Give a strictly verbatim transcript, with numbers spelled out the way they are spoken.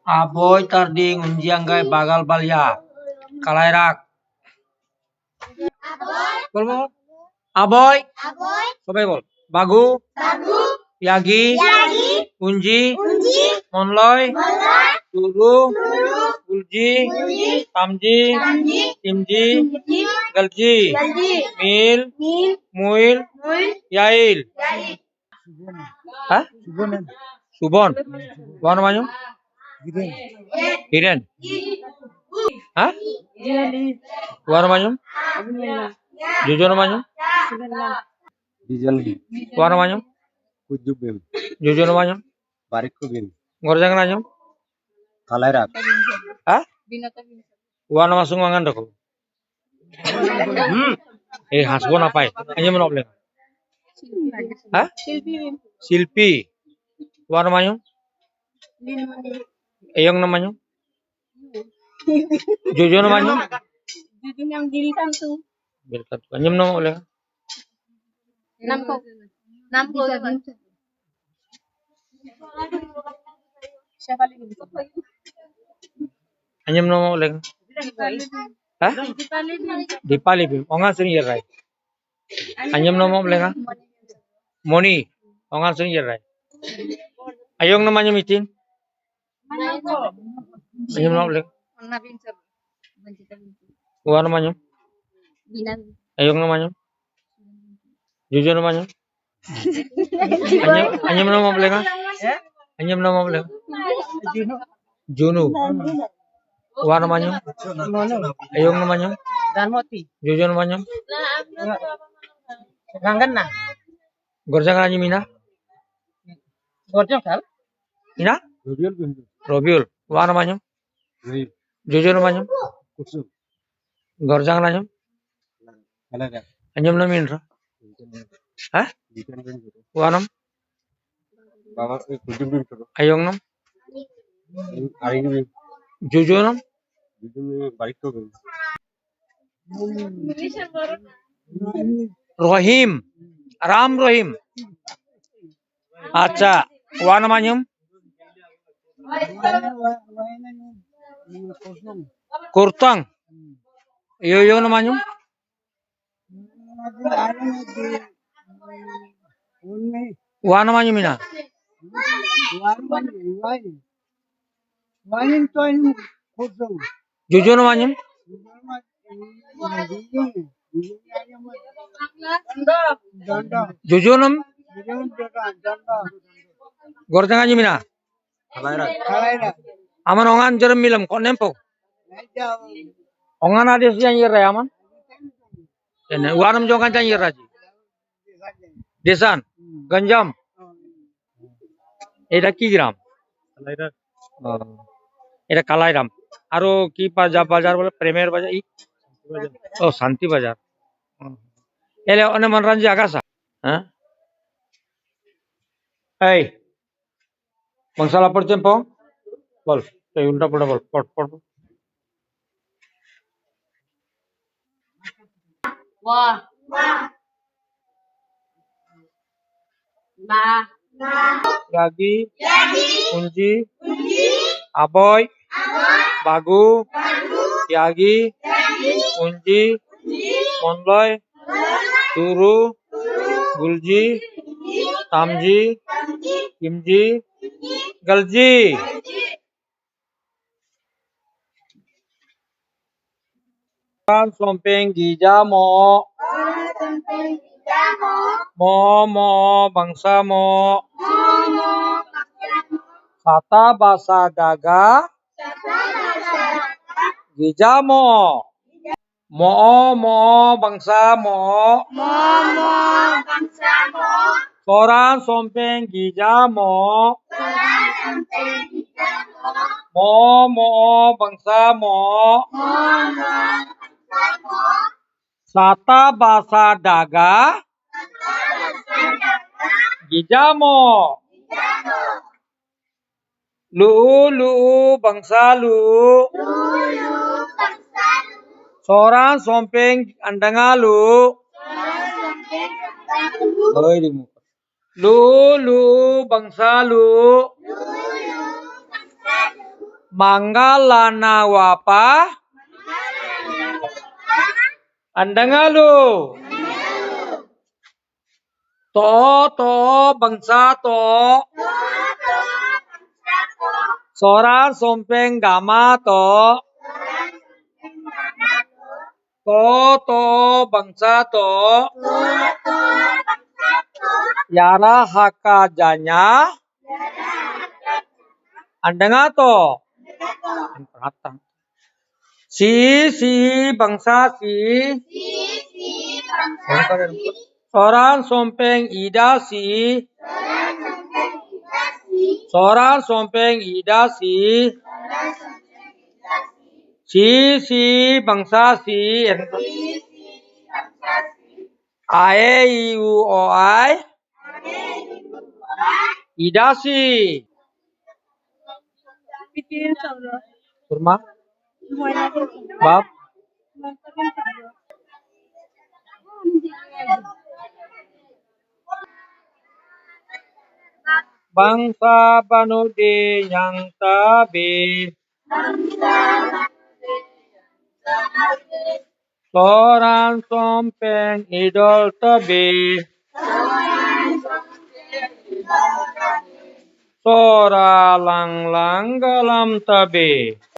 Aboi Tarding Unjianggai Bagal Balia Kalairak. Bol, bol. Aboi. Aboi. Sabai bol. Bagu. Bagu. Yagi. Yagi. Unji. Unji. Monloi. Monloi. Turu. Turu. Ulji. Ulji. Tamji. Tamji. Timji. Timji. Galji. Galji. Mil. Mil. Muil. Muil. Yail. Yail. Hah? Subon. Wan manyum? Hiren. Hah? Wan manyum? Jojon manyum? Wan manyum? Jojon manyum? Barik kubin. Gorjang manyum? Kalairak. Hah? Wan masung mangan doko. Hmm. Eh, hasbo napai. Anyam nom lenga? Hah? Silpi. Wan manyum? Eyong nom manyum? Jojon manyum? Jojon yang diri kan tu. Belkatu. Anyam nom lenga? Namko. Namko. Siapa lagi? Anyam nom lenga? Hah? Dipali Bim. Ongan sini ya rai. Anyam nom lenga? Moni. Ongan sini ya rai. Ayong nom anyam itin? Anyam nom lenga? Wan manyum? Ayong nom manyum? Jojon manyum? Anyam, anyam nom lenga? Anyam nom lenga? Junu. Wan manyum? Ayong nom manyum? Danmoti. Jojon manyum? Gangan na. Gorjang manyum ina? Gorjang kal? Ina? Robiul. Wan manyum? Jojon manyum? Gorjang manyum? Anyam nom inro? Hah? Wan nom? Ayong nom? Jojon nom? Rohim. Ram Rohim. Acha. Wan manyum? Kurtang. Iyo, iyo, nama nyum? Wa nama nyum ina? Jojo nama nyum? Jojo nam? Gorjang nyum ina? Aman ongan jerem milam kok nempo. Ongan ade siang ira aman. Ene, wanam jongan jang ira ji. Desan, Ganjam. Eta ki gram? Oh. Eta Kalairam. Aro ki bajar, bajar bole Premier bajar i? Oh, Santi Bajar. Oh. Ele one manranji agasa. Ha? Ei. Bangsa lapor cempo. Bol. Ei, ulta pulta bol. Pot, pot. Wa. Na. Yagi. Unji. Aboi. Bagu. Yagi. Unji. Monloi. Turu. Gulji. Tamji. Kimji. Galji. Soran sompeng gija mo. Mo, mo, bangsa mo. Sata basa daga. Gija mo. Mo, mo, bangsa mo. Mo, mo, bangsa mo. Soran sompeng gija mo. Soran sompeng gija mo. Mo, mo, bangsa mo. Mo, mo, bangsa mo. Sata basa daga. Sata basa daga. Gija mo. Gija mo. Lu'u, lu'u, bangsa lu'u. Lu'u, lu'u, bangsa lu'u. Soran sompeng andanga lu'u. Soran sompeng andanga lu'u. Hoi, di muka. Lu'u, lu'u, bangsa lu'u. Lu'u, lu'u, bangsa Manggalana wapa. Andanga lu. To, to, bangsa to. Soran sompeng gama to. To, to, bangsa to. Yara haka janya. Andanga to. Si, si, bangsa si. Soran sompeng ida si. Soran sompeng ida si. Si, si, bangsa si. Ae, i, u, o, ai. Idasi. Kurma. Bab. Bangsa banude yang tabe. Soran sompeng idol tabe. Sora lang lang galam tabe.